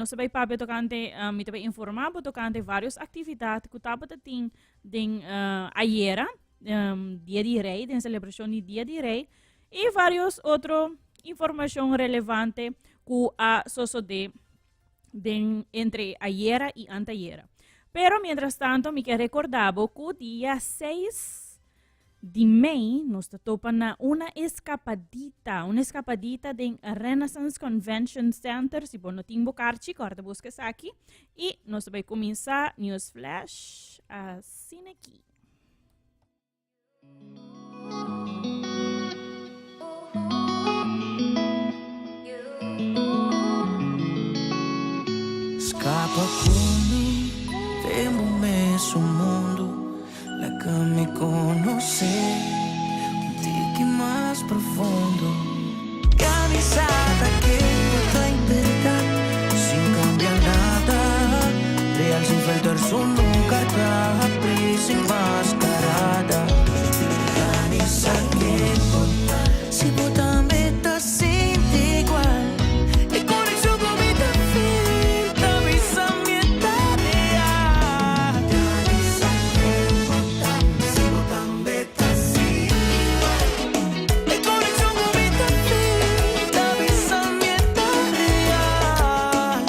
Nos ta bai papia tokante, mi ta bai informá bo tokante vários aktividat ku tabata tin den ayera, Dia di Rei, den selebrashon di Dia di Rei, i vários otro informashon relevante ku a sosodé den entre ayera i antayera. Pero mientras tanto mi ke rekordá bo ku dia 6 Di mei nos ta topa na una escapadita, un escapadita den Renaissance Convention Center. Si bo no tin bo karchi, kòrda buska esaki. I nos ta bai kuminsá News Flash asina aki. Scapa cu mi den bo mesun mundo Laga mi conoce un tiki mas profundo Ya mi sa ta ken bo ta en berdad Sin cambia nada Real sin filter su nunca ta habri sin mascarada Ya mi sa ken bo ta Si bo tambe ta sinti igual E conexion cu mi ta feel ta bisa mi e ta real Ya mi sa ken bo ta Si bo tambe ta sinti igual E conexion cu mi ta feel ta bisa mi e ta real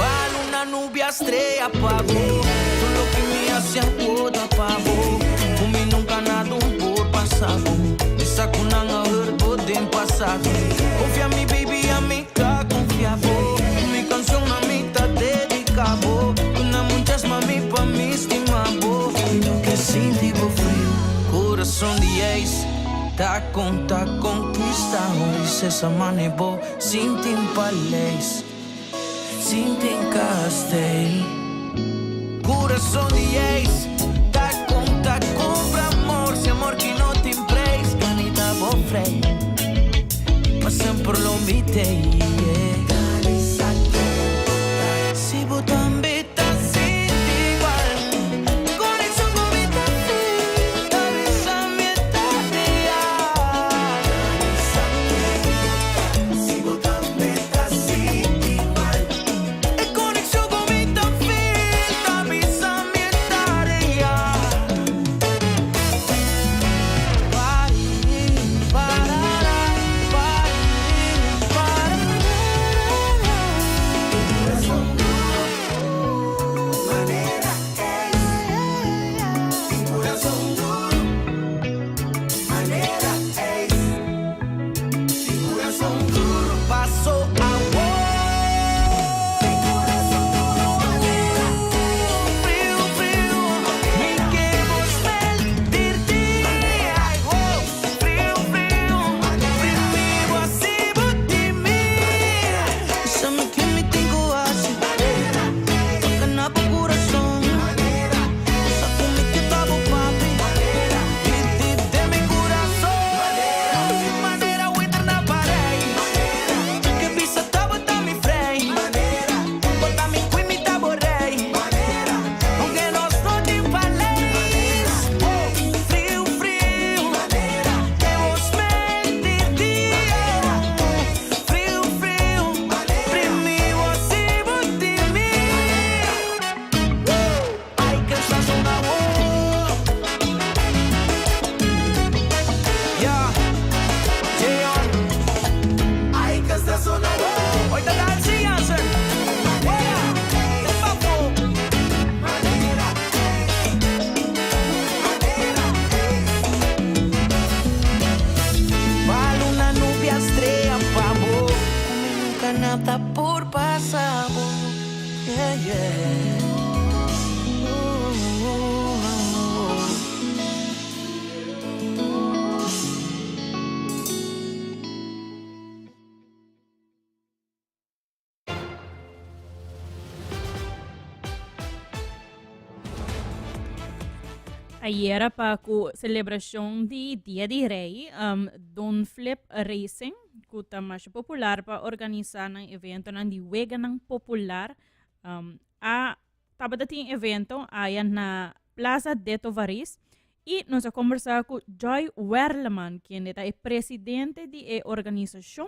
Pa luna nubia strea pa bo Tur loke mi haci awor ta pa bo Cu mi nunca nada un por pasa bo Mi sa cu nan a hurt bo den pasado Confia mi baby ami ta confia bo Mi cancion ami ta dedica bo Duna muchas mami pa mi stima bo Mi no ke sinti bo frio Corazon di ijs Ta con ta conquista Un princesa mane bo Sinti un paleis Sinti un kasteel Corazon di ijs Ta con ta compra amor Si amor ki no tin prijs Ganita bo vrij Pa semper lo mi tey yeah. Si bo tambe ta sinti igual Conexion cu mi ta feel Ta bisa mi e ta real Si bo tambe ta sinti igual E conexion cu mi ta feel Ta bisa mi e ta real Ayera pa ku selebrashon di Dia di Rei, um, Don Flip Racing, ku ta masha popular pa organisá nan eventonan di weganan popular, um, a tabata tin evento aya na Plaza Deto Varis i nos a kombersá ku Joy Werleman, kende ta e presidente di e organisashon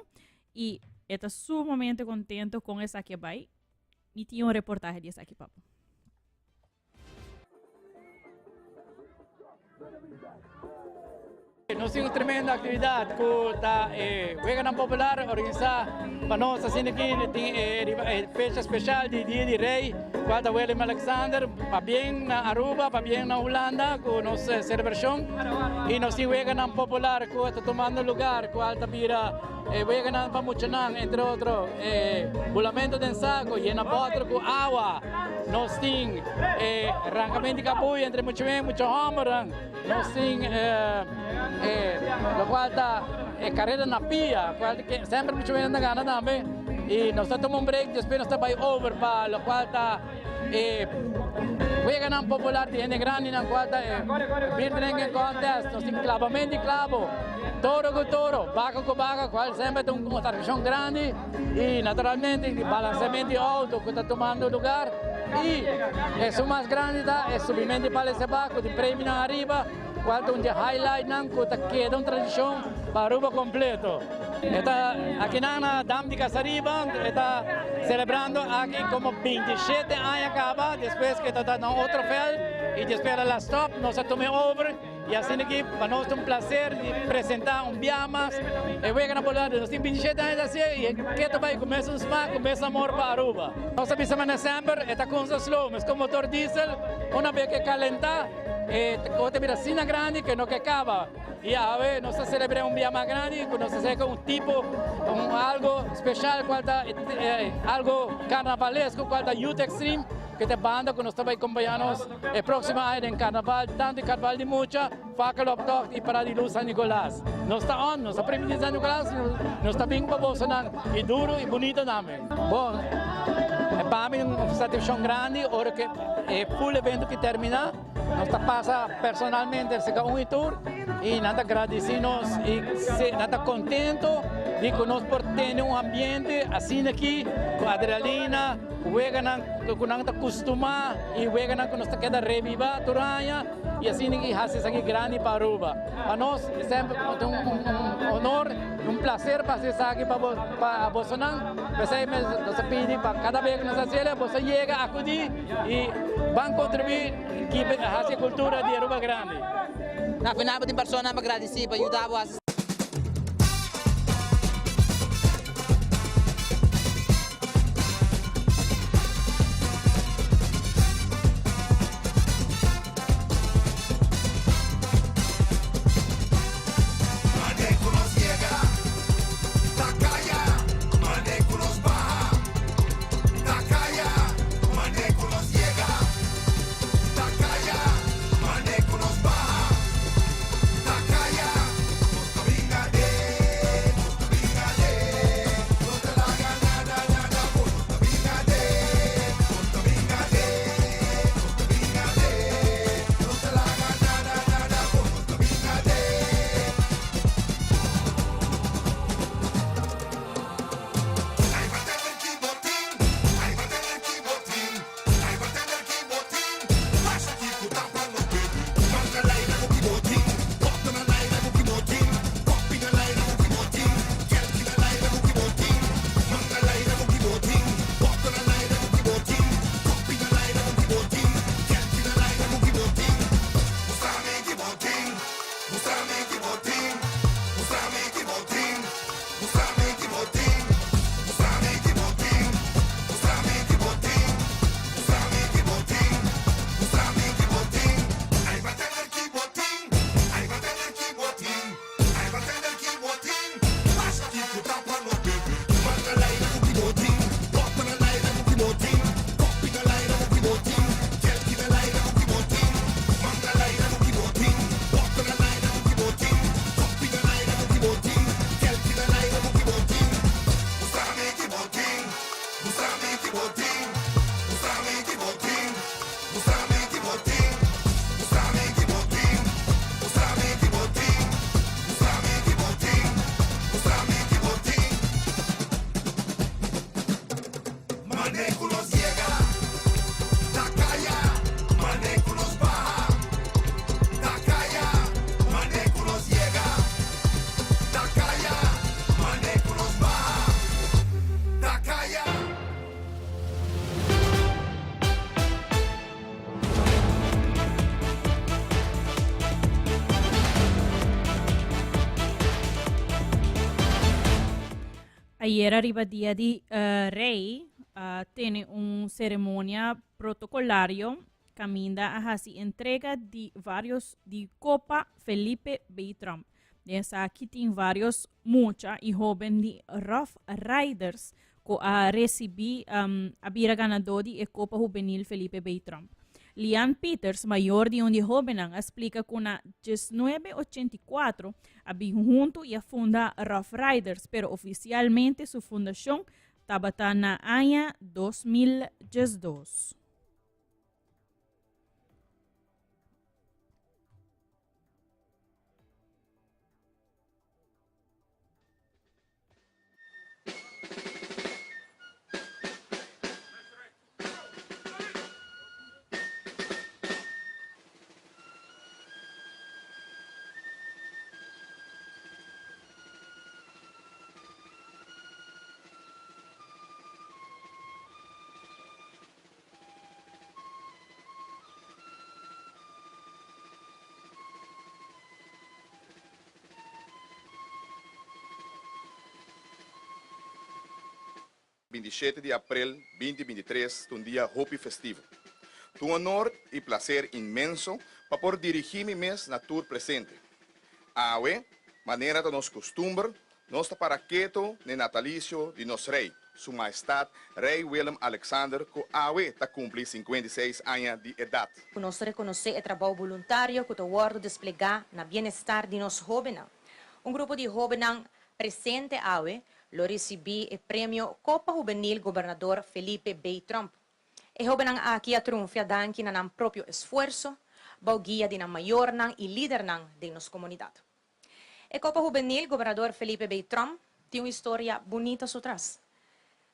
i. E ta sumamente contento con esaki a bai. Mi tin un reportahe di esaki pa bo. Nos tin un tremendo actividad cu ta e Weganan Popular organisa pa nos asina aki tin e riba e fecha special di Dia di Rey cual ta Willem Alexander pabien na Aruba pabien na Hulanda cu nos celebracion y nos tin Weganan Popular cu ta tumando lugar cual ta bira e weganan pa muchanan entre otro e bulamento den saco yena boter cu awa nos tin e rancamento di cabuya entre mucha muher mucha hombernan. Nos tin e locual ta e carera na pia, cual ke semper mucho hende ta gana tambe. Y nos ta tuma un break, despues nos ta bay over pa locual ta e weganan popular di hende grandinan cual ta e beer drinking contest. Nos tin clabamento di clabo, toro cu toro, baca cu baca, cual semper ta un atraccion grandi. Y naturalmente di balanceamento di auto cu ta tumando lugar. Y esun mas grandi ta e subimento di Paleseba cu tin premionan ariba, cual ta un di e highlightnan cu ta keda un tradicion pa Aruba completo. E ta akinan na Dam di Casariba, e ta celebrando aki como 27 aña caba, despues cu e ta ta na otro veld y despues el a stop, nos a tuma over. Y asina ki pa nos ta un placer di presenta un bia mas e weganan popular. Nos tin 27 aña ta hacié y e ke ta bay cu mesun smaak, cu mes amor pa Aruba. Nos ta bisa manera semper e ta cunsa slow, mescos motor diesel una bes ke calenta e ta ta bira asina grandi ke no ke caba. Y awe nos ta celebra un bia mas grandi cu nos ta haci un tipo, un algo special cual ta algo carnavalesco cual ta Youth Extreme ke ta e banda cu nos ta bay compaña nos. E próksimo aña den karnaval, tantu e karnaval di mucha, Fakkeloptocht i Parada di Lus San Nicolas. Nos ta on, nos ta primintí San Nicolas, nos ta bin pa bosonan i duru i bunito tambe. Bon, e pa mi un satisfakshon grandi ora ku e full evento ki terminá, nos ta pasa personalmente serka un i tur i nan ta gradisí nos i nan ta kontento di ku nos por tene un ambiente asina aki ku adrenalina. Weganan ku nan ta kustumá i weganan ku nos ta keda rebibá tur aña i asina i hasi esaki grandi pa Aruba. Pa nos semper ta un honor i un plaser pa hasi esaki pa pa bosonan. P'esei mes nos ta pidi pa kada bes ku nos hasi el boso yega akudí i ban kontribuí kipe hasi e kultura di Aruba grandi. Na final bo tin personanan pa gradisí pa yuda bo hasi. Ayera riba dia di Rey a tene un ceremonia protocolario caminda a haci entrega di varios di Copa Felipe B. Tromp. Den esaki tin varios mucha y hoben di Rough Riders cu a recibi a bira ganador di e Copa Juvenil Felipe B. Tromp. Lian Pieters, mayor di un di e hobennan, a splica cu na diesnuebe ochenta i kuatro a bin huntu y a funda Rough Riders, pero oficialmente su fundacion tabata na aña 2012. 27 di april 2023 ta un dia hopi festivo. Ta un honor y placer inmenso pa por dirigi mi mes na tur presente. Awe, manera ta nos custumber, nos ta para keto n'e natalicio di nos Rey, Su Mahestad Rey Willem Alexander cu awe ta cumpli 56 aña di edad. Ku nos rekonosé e trabou boluntario ku ta wòrdu desplegá na bienestar di nos hóbennan. Un grupo di hóbennan presente awe lo risibí e premio Kopa Hubenil Gobernador Felipe B. Tromp. E hóbennan aki a trunfia danki na nan propio esfuerso, bou guia di nan mayornan i lidernan den nos komunidat. E Kopa Hubenil Gobernador Felipe B. Tromp tin un historia bunita su tras.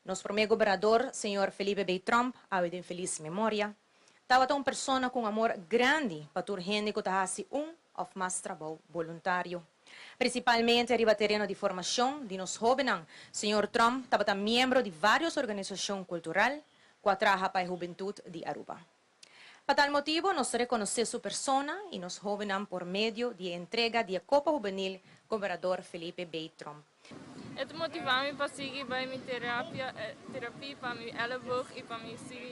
Nos promé gobernador, señor Felipe B. Tromp, awe den felis memoria, tabata un persona ku un amor grandi pa tur hende ku ta hasi un òf mas trabou boluntario. Prinsipalmente riba tereno di formashon di nos hóbennan, señor Tromp tabata miembro di vários organisashon kultural ku a traha pa e hubentut di Aruba. Pa tal motibu nos ta rekonosé su persona i nos hóbennan por medio di e entrega di e Kopa Hubenil Gobernador Felipe B. Tromp. E ta motivá mi pa sigui bai mi terapia terapia pa mi elleboog i pa mi sigui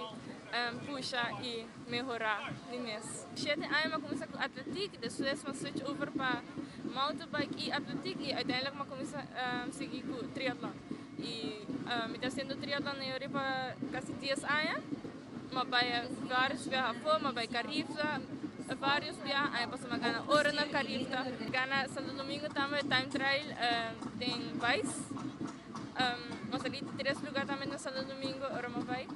pusha i mehorá mi mes. Shete aña mi a kuminsá ku atletiek, despues mi a switch over pa mountainbike i atletiek i uiteindelijk mi a kuminsá sigui ku triatlon. I mi ta hasiendo triatlon na yori pa kasi dies aña. M'a bai varios biaha afó, m'a bai Carifta varios biaha, aña pasá m'a gana oro na Carifta. Gana Santo Domingo tambe time trial den Vice. M'a sali di tres lugar tambe na Santo Domingo ora m'a bai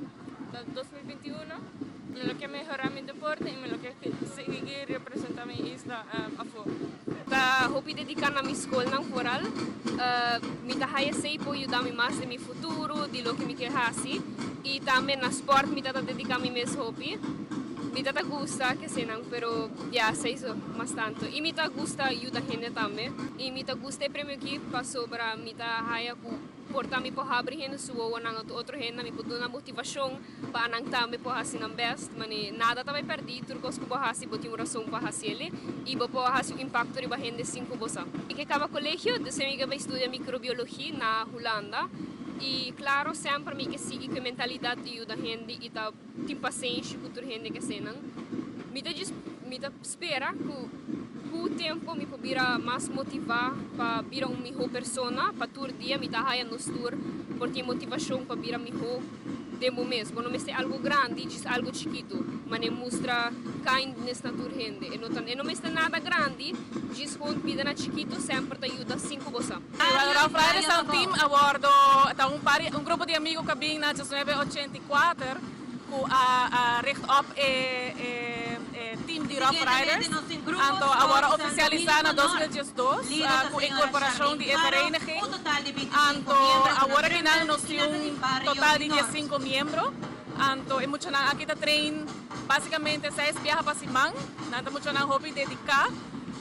na 2021. Mi lo ke mehorá mi deporte i mi lo ke sigui representá mi isla afó. Ta hopi dediká na mi skolnan foral. Mi ta haya esei por yuda mi mas den mi futuro, di loke mi kier hasi. I tambe na sport mi ta ta dediká mi mes hopi. Mi ta ta gusta kesenan, pero ya esei so mas tantu. I mi ta gusta yuda hende tambe. I mi ta gusta e premio aki pasobra mi ta haya ku por ta mi por habri hende su wowonan òf otro hende, mi por duna motivashon pa nan tambe por hasi nan best. Mane nada ta bai pèrdí, tur kos ku bo hasi bo tin un rason pa hasi el'e i bo por hasi un impakto riba hende sin ku bo sa. Mi ke kaba kolegio, dus mi ke bai studia mikrobiologi na Hulanda. I klaro semper mi ke sigui ku e mentalidat di yuda hende i ta tin pasenshi ku tur hende ke eseinan. Mi ta djis mi ta spera ku ku tempu mi por bira mas motivá pa bira un mihó persona pa tur dia mi ta haya nos tur por tin motivashon pa bira mihó den bo mes. Bo no mester algu grandi, djis algu chikitu, manera mustra kindness na tur hende. E no ta e no mester nada grandi, djis gewoon bida na chikitu semper ta yuda sin ku bo sa. Rough Riders ta un team a wordo ta un par un grupo di amigo cu a bin na 1984 cu a a richt op e e e team di Rough Riders anto a wordo oficialisa na 2012 cu incorporacion di e vereniging anto awor aki nan nos tin un total di diescinco miembro anto e muchanan aki ta train basicamente seis biaha pa siman nan ta muchanan hopi dedica.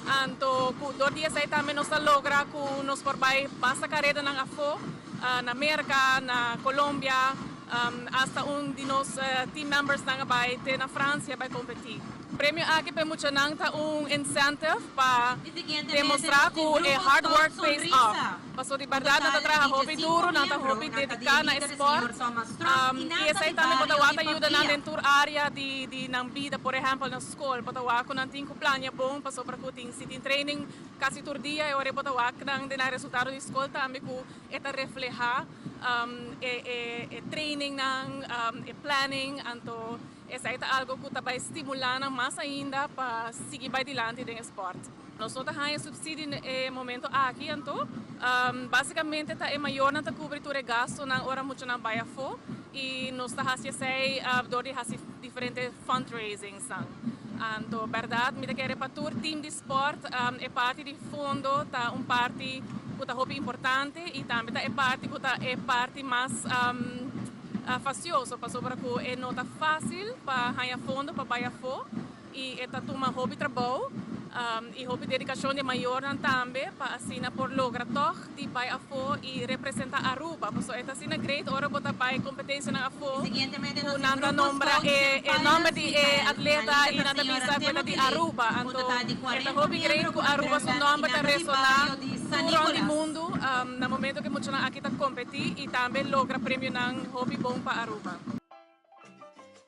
Anto ku dor di esei tambe nos ta logra ku nos por bai basta karedanan afó, na Merka, na Colombia, asta un di nos team membersnan a bai te na Fransia bai kompetí. Premio aki pa e muchanan ta un incentive pa demostra cu e hard work pays off. Pasobra di berdad nan ta traha hopi duro, nan ta hopi dedica na e sport y esey tambe bo ta wak ta yuda nan den tur area di nan bida. Por ehempel na scol bo ta wak cu nan tin cu plania bon pasobra cu tin si tin training casi tur dia e ora bo ta wak nan den nan resultado di scol tambe cu e ta refleha e trainingnan, e planning anto Esei ta algo ku ta bai stimulá nan mas ainda pa sigui bai dilanti den e spòrt. Nos no ta haña supsidio na e momento aki, anto básikamente ta e mayornan ta kubri tur e gastunan ora muchanan bai afó i nos ta hasi esei dor di hasi diferente fundraisingsnan. Anto bèrdat mi ta kere pa tur tim di spòrt e parti di fondo ta un parti ku ta hopi importante i tambe ta e parti ku ta e parti mas. Fastioso pasobra ku e no ta fásil pa haña fondo pa bai afó i e ta tuma hopi trabou i hopi dedikashon di e mayornan tambe pa asina por logra tòg di bai afó i representá Aruba pasobra e ta asina great ora bo ta bai kompetensianan afó ku nan ta nombra e nòmber di e atleta i nan ta bisa ku e ta di Aruba anto e ta hopi great ku Aruba su nòmber ta resoná tur rònt di mundu na momento ku e muchanan aki ta kompetí i tambe logra premionan hopi bon pa Aruba.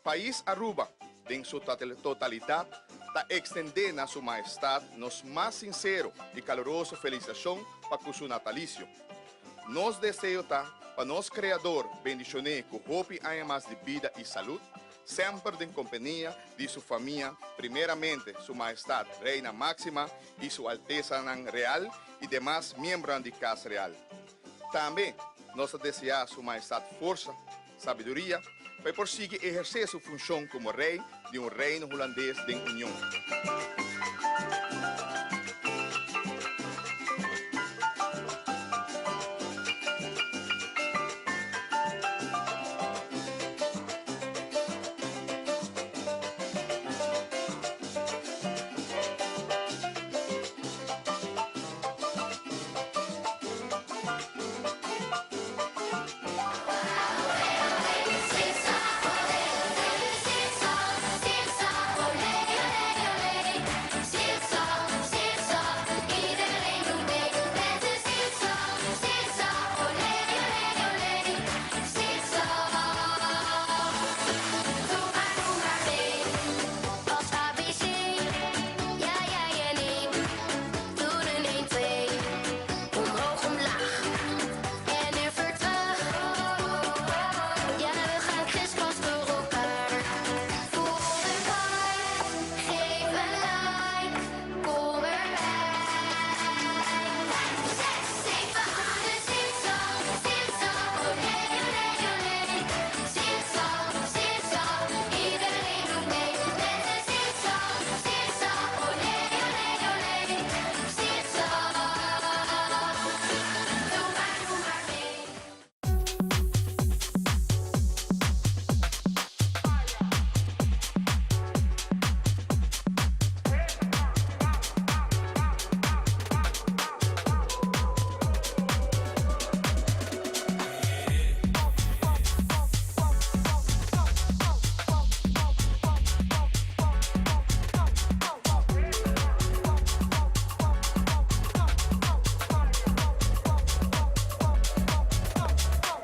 Pais Aruba den su totalidad ta extende na Su Mahestad nos mas sincero y caluroso felicitacion pa cu su natalicio. Nos deseo ta pa nos Creador bendicion'e cu hopi aña mas di bida y salud, semper den compania di su famia, primeramente Su Mahestad Reina Maxima y Su Altesanan Real y demas miembronan di Cas Real. Tambe nos ta deseá Su Mahestat forsa, sabiduria, pa e por sigui ehersé su funshon komo Rei di un Reino Hulandes den Union.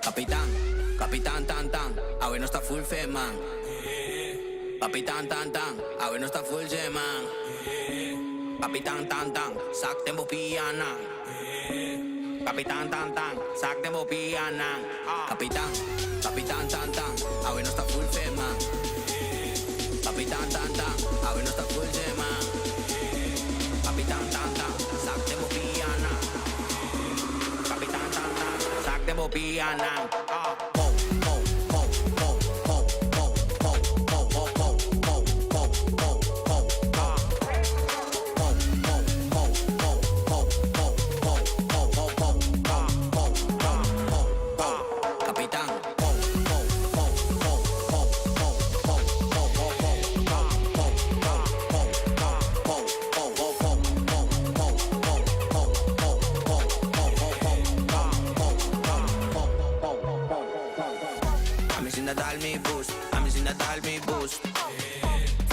Capitan, capitan tan tan, awe nos ta full fe man. Papi tan tan tan, awe nos ta full je man. Papi tan tan tan, sak den bo pianan. Papi tan tan tan, sak den bo pianan. Capitan, capitan tan tan, awe nos ta full fe man. Papi tan tan tan, awe nos ta full je man. Papi tan tan tan, sak den bo pianan. Papi tan tan tan, sak den bo pianan.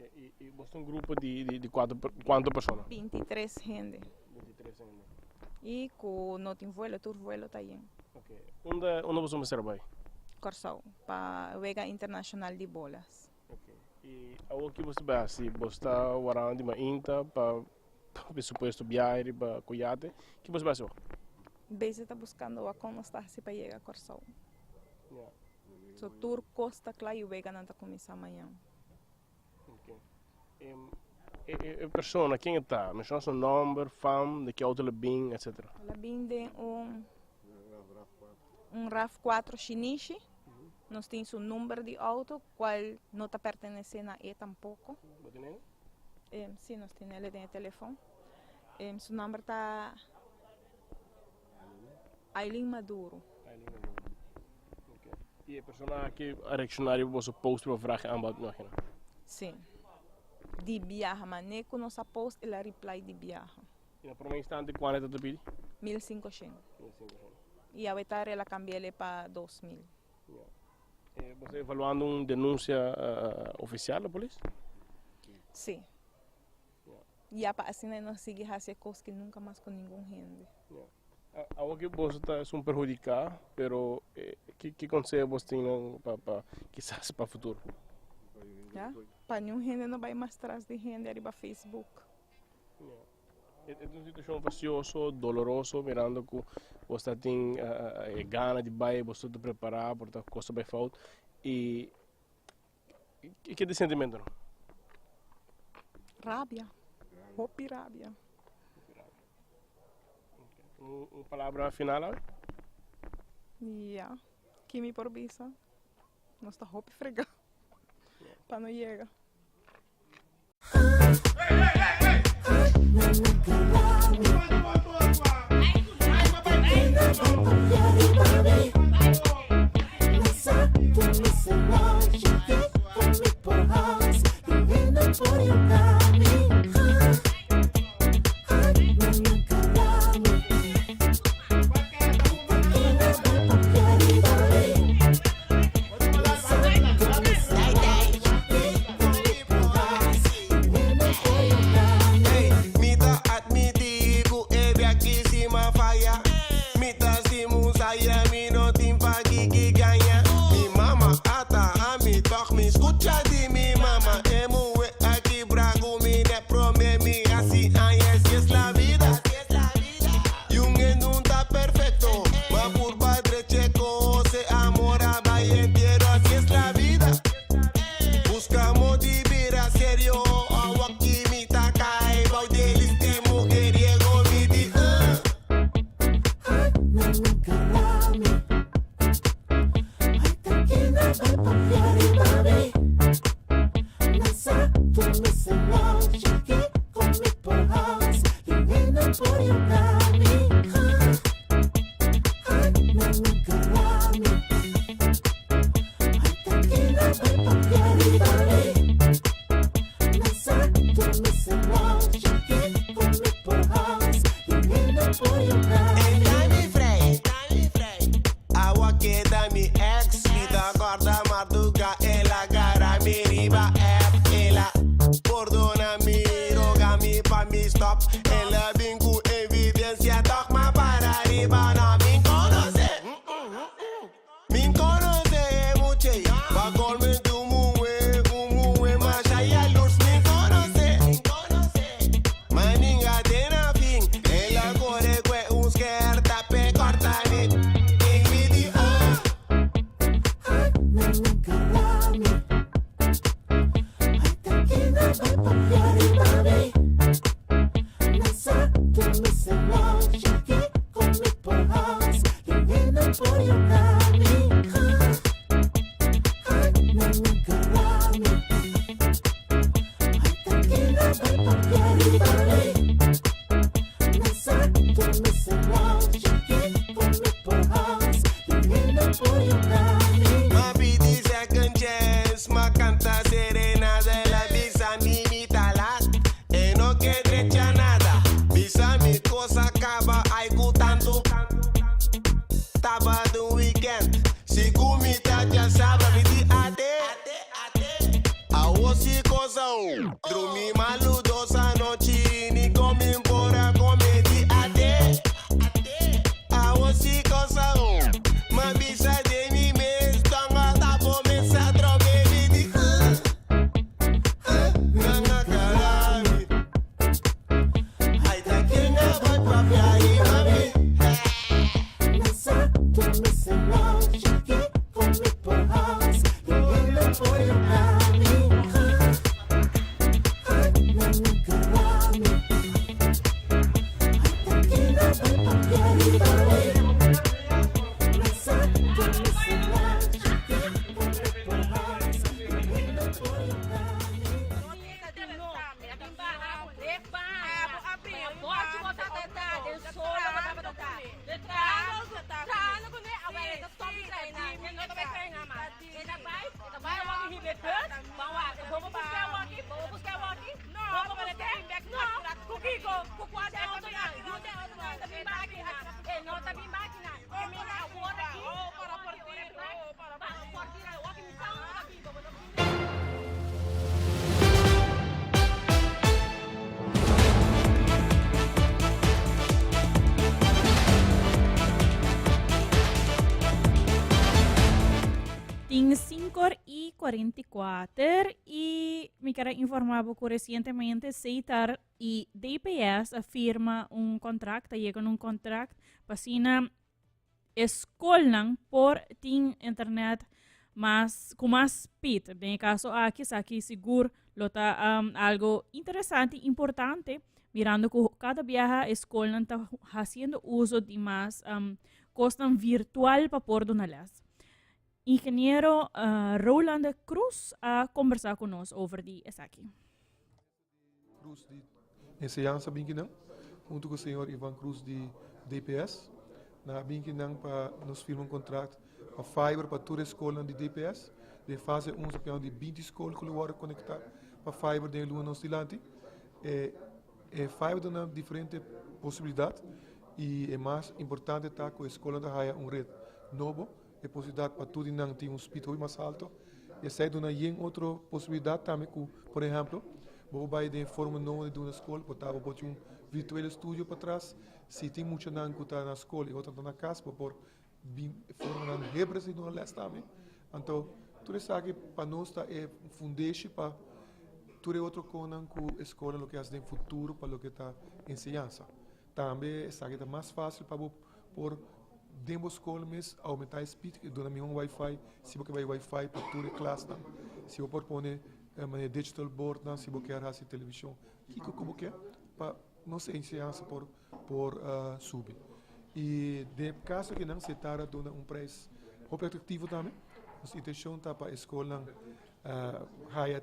Okay. I, i boso un grupo di, di, di kuantu, kuantu persona? 23 hende. 23 hende. I ku no tin vuelo, tur vuelo ta yen. Okay. Unda, unda boso mester bai? Kòrsou, pa Wega Internashonal di Bolas. Okay. I awor ki boso bai hasi? Boso ta warando di mainta pa pa supuesto biahe riba ku yate. Ki boso bai hasi awor? Beze ta buskando wak kon nos ta hasi pa yega Kòrsou. Yeah. So tur kos ta kla i weganan ta kuminsá mañan. E persona, ken e ta? Menshona su nòmber, fam, di ki outo el a bin, etsetera. El a bin den un un Rav 4 shinishi. Nos tin su number di outo, kual no ta pertenesé na e tampoko. Bo tin e? Si, nos tin el den e telefòn. Su nòmber ta Aileen Maduro. Aileen Maduro. Ok. I e persona aki a reakshoná riba boso post riba Vraag en Aanbod, mi imagina? Sí. Di biaha. Mané ku nos a post el a reply di biaha. I na promé instante kuantu e ta ta pidi? 1500. 1500. I awe tarde el a kambi'el pa 2000. Ya. Bo ta evaluando un denunsia ofisial na polis? Sí. Ya pa asina e no sigui hasi e kos ki nunka mas ku ningun hende. Awor ki boso ta esun perhudiká, pero ki konseho bos tin nan pa pa kisas pa futuro? Ya, pa niun hende no bai mas tras di hende ariba Facebook. E ta un situashon fasioso, doloroso, mirando ku bos ta tin e gana di bai, bos ta prepará, por ta kos ta bai fout i Ki di sentimentonan? Rabia. Hopi rabia. Un palabra final awe? Ya. Ki mi por bisa? Nos ta hopi frega pa no yega. Awo si cosa o Drumi malu dos anochi Ni comi por a come di ate Awo si cosa o Ma bisa den mi mes Donga ta bo mes a trobe mi di uh uh Nan a cara mi Ay ta ken a bai papia riba mi Tin 5 y 44 y mi quiero informar que recientemente Seitar y DPS a firma un contract, a llega un contract pa asina e skolnan por tin internet mas ku mas speed. Den e kaso aki esaki sigur lo ta um, algo interesante i importante mirando ku kada biaha e skolnan ta hasiendo uso di mas um, kosnan virtual pa por duna les. Ingeniero uh, Roland Cruz a kombersá ku nos over di esaki. Cruz di Enseñansa bin kinan hunto cu señor Ivan Cruz di DPS. Nan a bin kinan pa nos firma un contract pa fiber pa tur e scolnan di DPS. Den fase un sa piano di binti scol cu lo wordo conecta pa fiber den e luna nos dilanti. E e fiber ta duna diferente posibilidad y e mas importante ta cu e scolnan ta haya un red nobo. E posibilidad pa tur di nan tin un speed hopi mas alto. Y esey duna yen otro posibilidad tambe cu, por ehemplo, bo por bay den e forma nobo di duna scol, bo ta bo por tin un virtuele studio patras. Si tin muchanan cu ta na scol y otro ta na cas, bo por bin e formanan hebres di duna les tambe. Anto, tur esaki pa nos ta e fundeshi pa tur e otro conan cu e scolnan lo ke haci den futuro pa loke ta enseñansa. Tambe esaki ta mas facil pa bo por den bo skol mes aumenta e speed y duna mihor wifi si bo ke bai wifi pa tur e klasnan si bo por pone manera digital boardnan si bo kier hasi television kiko ku bo ke pa nos enseñansa por por subi y den e kaso akinan Setar a duna un prijs hopi atractivo tambe nos intencion ta pa e skolnan haya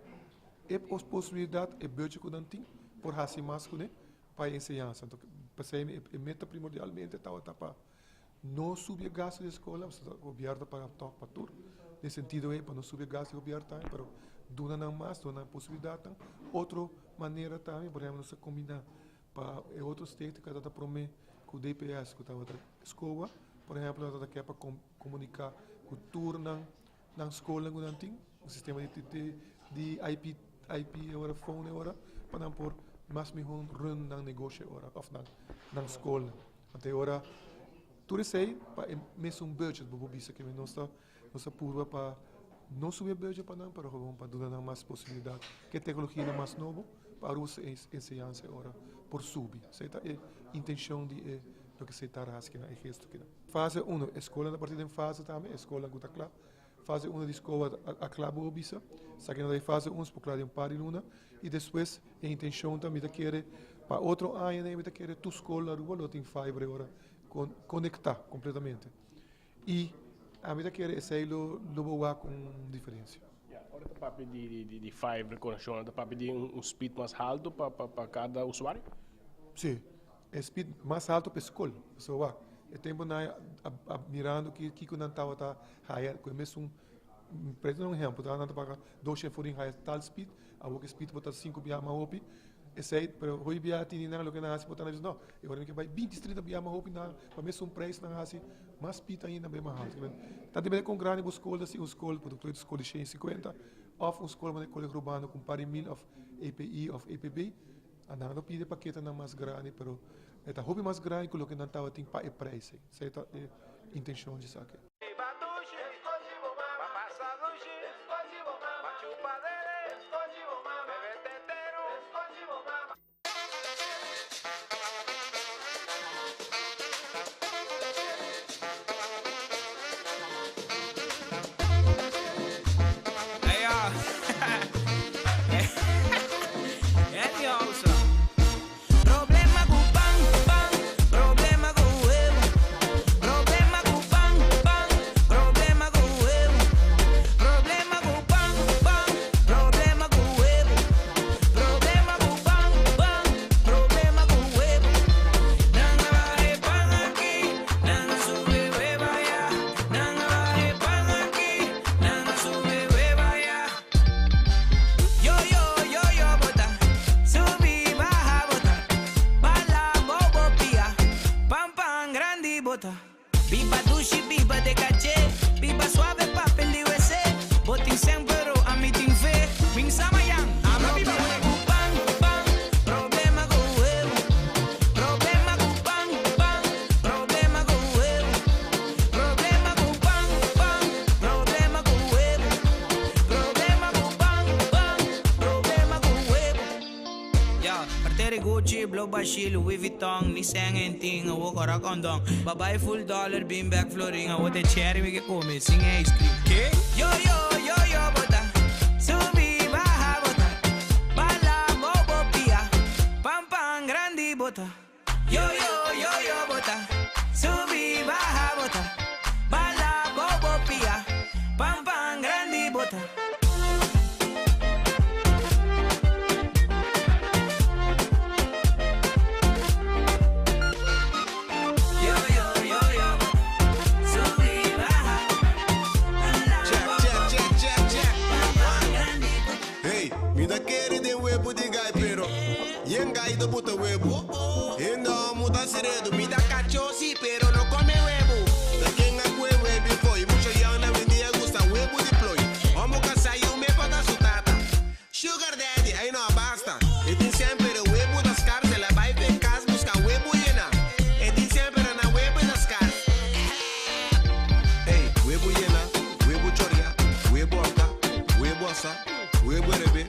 e posibilidad e budget ku nan tin por hasi mas kuné. Pa e enseñansa. Anto, p'esei e meta primordialmente tabata pa no subi e gasto di e skola, pasobra gobièrnu ta paga tòg pa tur, den sentido ei pa no subi e gasto di gobièrnu tambe, pero duna nan mas, duna nan posibilidatnan. Otro manera tambe, por ehèmpel nos a kombiná pa e otro state ku a tabata promé ku DPS, ku tabata SCOA, por ehèmpel nan tabata ke pa komuniká ku tur nan Nan skolnan ku nan tin un sistema di di IP IP e ora phone e ora pa nan por mas mihó run nan negoshi e ora òf nan nan skolnan. Anto e ora tur esei pa e mesun budget bo por bisa ke nos ta nos ta purba pa no subi e budget pa nan pero gewoon pa duna nan mas posibilidat ke teknologianan mas nobo pa Aruba su enseñansa e ora por subi. Esei ta e intenshon di e loke esei ta hasi kinan e gesto kinan. Fase uno, e skolnan ta parti den fase tambe, e skolnan ku ta kla. Fase uno di skola a kla bo bisa, esaki nan ta e fase uno, por kla den un par di luna i despues e intenshon ta mi ta kere pa otro aña mi ta kere tur skol na Aruba lo tin fiber e ora konektá kompletamente. I ami ta kere esei lo lo bo wak un diferensia. Ya, ora ta papia di di fiber konekshon, ta papia di un speed mas haltu pa pa kada usuario? Si. E speed mas halto pa e skol. Pasobra wak, e tempu nan a mirando kiko nan tabata haya ku e mesun por un ehempel, nan ta paga doshen forin haya tal speed, awor ku e speed por ta sinku biaha mas hopi, esei, pero hopi biaha tini nan loke nan hasi por ta nan bisa no, e ora mi ke bai binti trinta biaha mas hopi nan pa mesun prijs nan hasi mas speed ainda bai mas halto. Ta depende kon grandi bo skol ta, si un skol, por ejemplo, skol di shen i sinkuenta. òf un skol manera Colegio Urbano ku un par di mil òf EPI òf EPB, nan lo pidi e paketenan mas grandi pero e ta hopi mas grandi ku loke nan tabatin pa e prijs ei. Esei ta e intenshon di esaki. Problema ku pan, pan, problema ku huevo. Problema ku pan, pan, problema ku huevo. Problema ku pan, pan, problema ku huevo. Problema ku pan, pan, problema ku huevo. Nan a baha e pan aki, nan a sube huevo aya. Nan a baha e pan aki, nan a sube huevo aya. Yo yo yo yo bota, subi baha bota, bala bobo pia, pan pan grandi bota. Biba dushi biba de caché, biba suave papel di wc. Bo tin sen pero ami tin fe, min sa mayan, ama biba ku pan pan, problema ku huevo. Problema ku pan pan, problema ku huevo. Problema ku pan pan, problema ku huevo. Problema ku pan pan, problema ku huevo. Yo, cartera Gucci, blow bashi, Louis Vuitton, ni sen en tin, awo cora condon. Babay full dollar, bin back florin, awo te cherry mi ke come, sin ice cream. Ke? Yo, yo, yo, yo, bota, subi, baha, bota, bala, bobo, pia, pan, pan, grandi, bota. Yo, yo, yo, yo, bota, subi, baha, bota, bala, bobo, pia, pan, pan, grandi, bota. Yo, yo, yo, yo, subi, baha, Check, check, check, check, check. Hey, mi ta kere den webu di gai pero yen gai ta buta webu. Hende homu ta seredu, mi ta cacho si pero no come webu. Ta ken a kue webi foi, mucho young na wendia gusta webu di ploy. Homu casa yu me pa ta su tata. Sugar daddy, ay no basta. E tin semper e webu ta scars, el a bai pe cas busca webu yena. E tin semper na webu ta scars. Hey, webu yena, webu choria, webu aka, webu asa, webu rebe.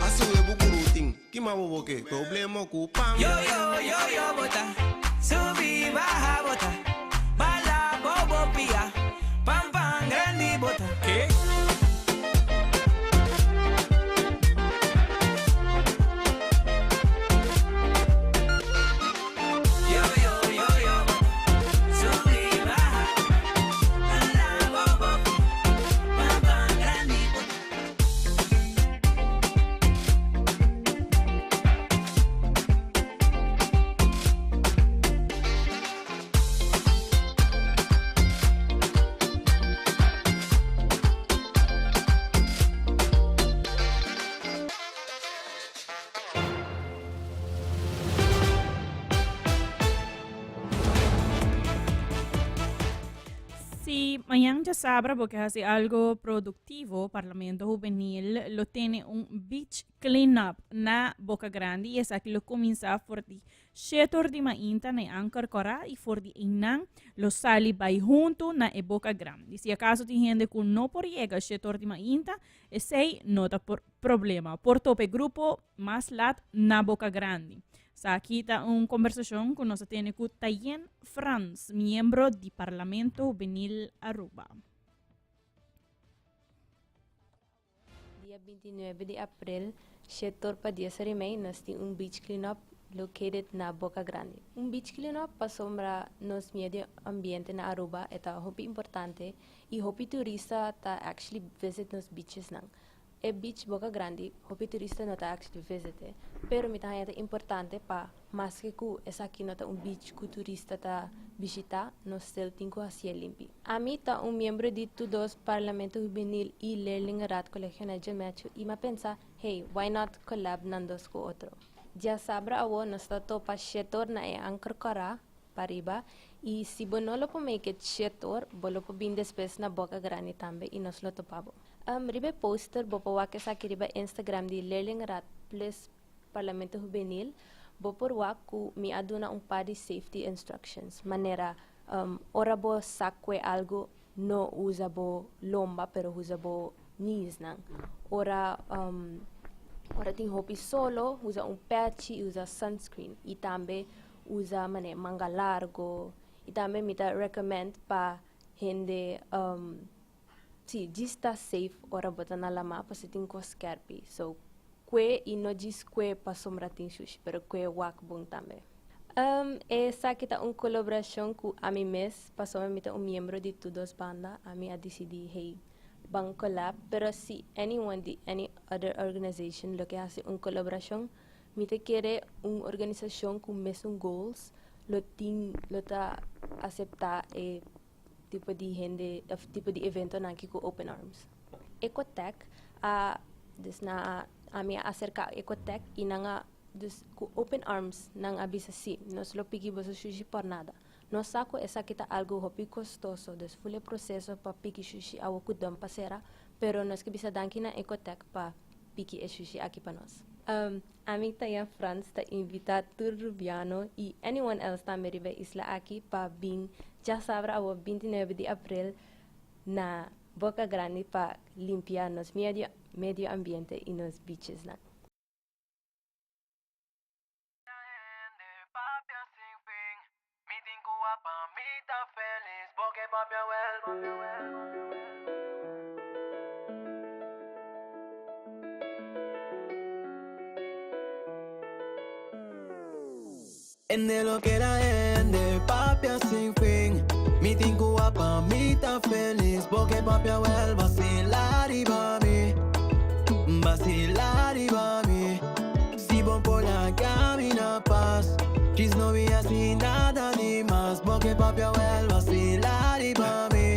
Asa webu kurutin, kima boboke, problema ku pan. Yo, yo, yo, yo, bota, subi, baha, bota, bala, bobo, pia, pan, pan, grandi, bota. Ke? Yo, yo, yo, yo, subi, baha, bala, bobo, pan, pan, grandi, bota. Si mañan djasabra bo ke hasi algo produktivo, Parlamento Hubenil lo tene un beach clean-up na Boca Grandi y esaki lo kuminsá for di shete or di mainta na e Anker Kòrá y for di einan lo sali bai huntu na e Boca Grandi. Si akaso tin hende ku no por yega shete or di mainta, esei no ta por problema. Por topa e grupo mas lat na Boca Grandi. Esaki ta un kombersashon ku nos a tene ku Tayen Frans, miembro di Parlamento Hubenil Aruba. Dia 29 di april, shetor pa dies ora y mei, nos tin un beach clean up located na Boca Grande. Un beach clean up pasobra nos medio ambiente na Aruba e ta hopi importante y hopi turista ta actually visit nos beachesnan. E beach Boca Grandi hopi turista no ta actually visit e, pero mi ta haña ta importante pa maske ku esaki no ta un beach ku turista ta bishita, nos still tin ku hasié limpi. Ami ta un miembro di Tudos Parlamento Hubenil i Leerlingenraad Colegio Nigel Matthew i m'a pensa, hey, why not collab nan dos ku otro? Djasabra awo nos ta topa shetor na e Anker Kòrá pariba i si bo no lo por make it shetor, bo lo por bin despues na Boca Grandi tambe i nos lo topa bo. Um, riba e poster bo por wak esaki riba Instagram di Leerlingenraad plus Parlamento Hubenil, bo por wak ku mi a duna un par di safety instructions, manera um, ora bo sa kue algu no usa bo lomba pero usa bo kneesnan. Ora um, ora tin hopi solo, usa un pechi i usa sunscreen i tambe usa mane manga largo i tambe mi ta recommend pa hende um, Si, djis ta safe ora bo ta na lamá pasobra tin kos skèrpi. So, kue i no djis kue pasobra tin shushi, pero kue wak bon tambe. Um, esaki ta un kolaborashon ku ami mes, pasobra mi ta un miembro di tur dos banda, ami a disidí, hey, ban collab. Pero si anyone di any other organization lo ke hasi un kolaborashon, mi ta kere un organisashon ku mesun goals lo tin, lo ta aseptá e tipo di hende of tipo di eventonan aki ku Open Arms. Ecotec a dus nan a ami a aserka Ecotec i nan a dus ku Open Arms nan a bisa si nos lo piki boso shushi por nada. Nos sa ku esaki ta algu hopi kostoso dus ful e proseso pa piki shushi awo ku dump a sera pero nos ke bisa danki na Ecotec pa piki e shushi aki pa nos. Ami Tanya Frans ta invita tur Rubiano y anyone else tambe riba e isla aki pa bin djasabra awo 29 di april na Boca Grandi pa limpia nos medio medio ambiente y nos beachesnan. Hende lo ke la hende papia sin fin Mi tin ku wak pa mi ta felis Bo ke papia wel basila riba mi Basila riba mi Si bo por laga mi na pas Djis no mi hasi nada di mas Bo ke papia wel basila riba mi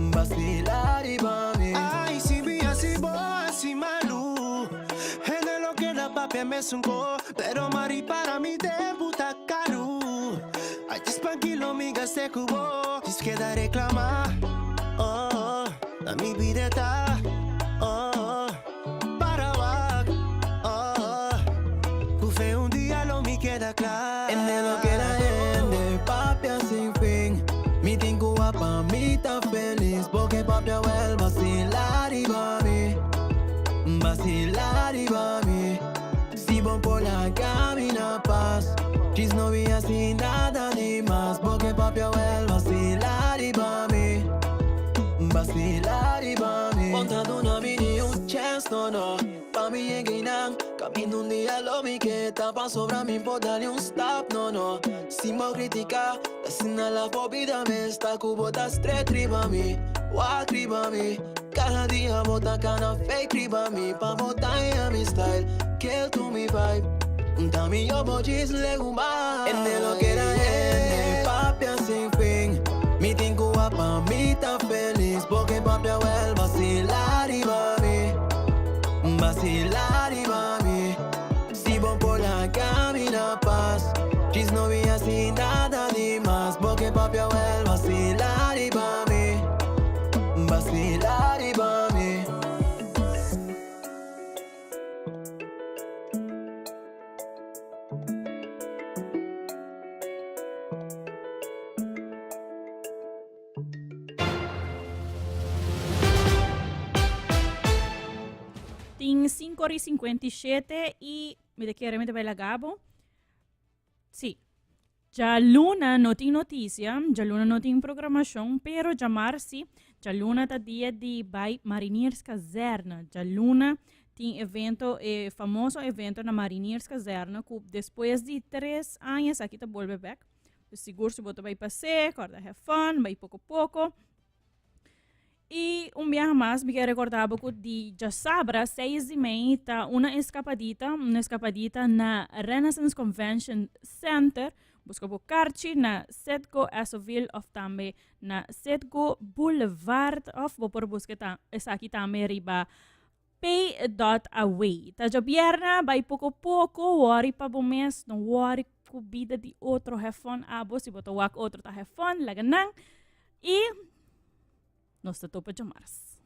Basila riba mi Ay si mi hasi bo hasi malu Hende lo keda papia mesun ko Pero m'a ripara mi tempu ta karu Ay djis pankilo mi gaste ku bo Djis keda reklama oh Na mi bida ta oh Para wak, oh, Ku fe un dia lo mi keda kla. Hende lo keda hende, papia sin fin. Mi tin ku wak pa mi ta felis, porque papia wel basila riba mi, basila riba mi. Si bo por laga mi na pas, djis no mi hasi nada di mas, porque papia wel basila riba mi, basila riba mi. Bo ta duna mi ni un chance, no no, pa mi yega einan, caminda un dia lo mi ke ta pasobra mi por dal un stap, no no. Sin bo critica, ta asina la bo bida mes ta cu bo ta straight riba mi, wak riba mi. Cada dia bo ta cana fake riba mi pa bo ta mi style, kill to mi vibe. Ta mi yo bo djis legumai. Hende lo keda hende, papia sin fin. Mi tin ku wak pa mi ta felis, porque papia wel basila riba mi, basila riba mi. Si bo por laga mi na pas, djis no mi hasi nada di mas, porque papia wel basila riba mi, basila riba mi. Tin 5 ora y 57 y mi ta kere mi ta bai laga bo. Sí. Djaluna no tin noticia, djaluna no tin programacion, pero djamars sí. Djaluna ta dia di bai Marinierskazerne. Djaluna tin evento, e famoso evento na Marinierskazerne cu despues di tres aña esaki ta bolbe bek. Pues sigur si bo ta bai pas'é, kòrda have fun, bai poko poko. I un biaha mas mi ke rekordá bo ku di djasabra seis di mei ta una eskapadita, un eskapadita na Renaissance Convention Center. Buska bo karchi na Citgo Essoville òf tambe na Citgo Boulevard òf bo por buska ta esaki tambe riba Pay dot away. Ta djobierna, bai poko poko, worry pa bo mes, no worry ku bida di otro, have fun abo, si bo ta wak otro ta have fun, laga nan. I nos ta topa djamars.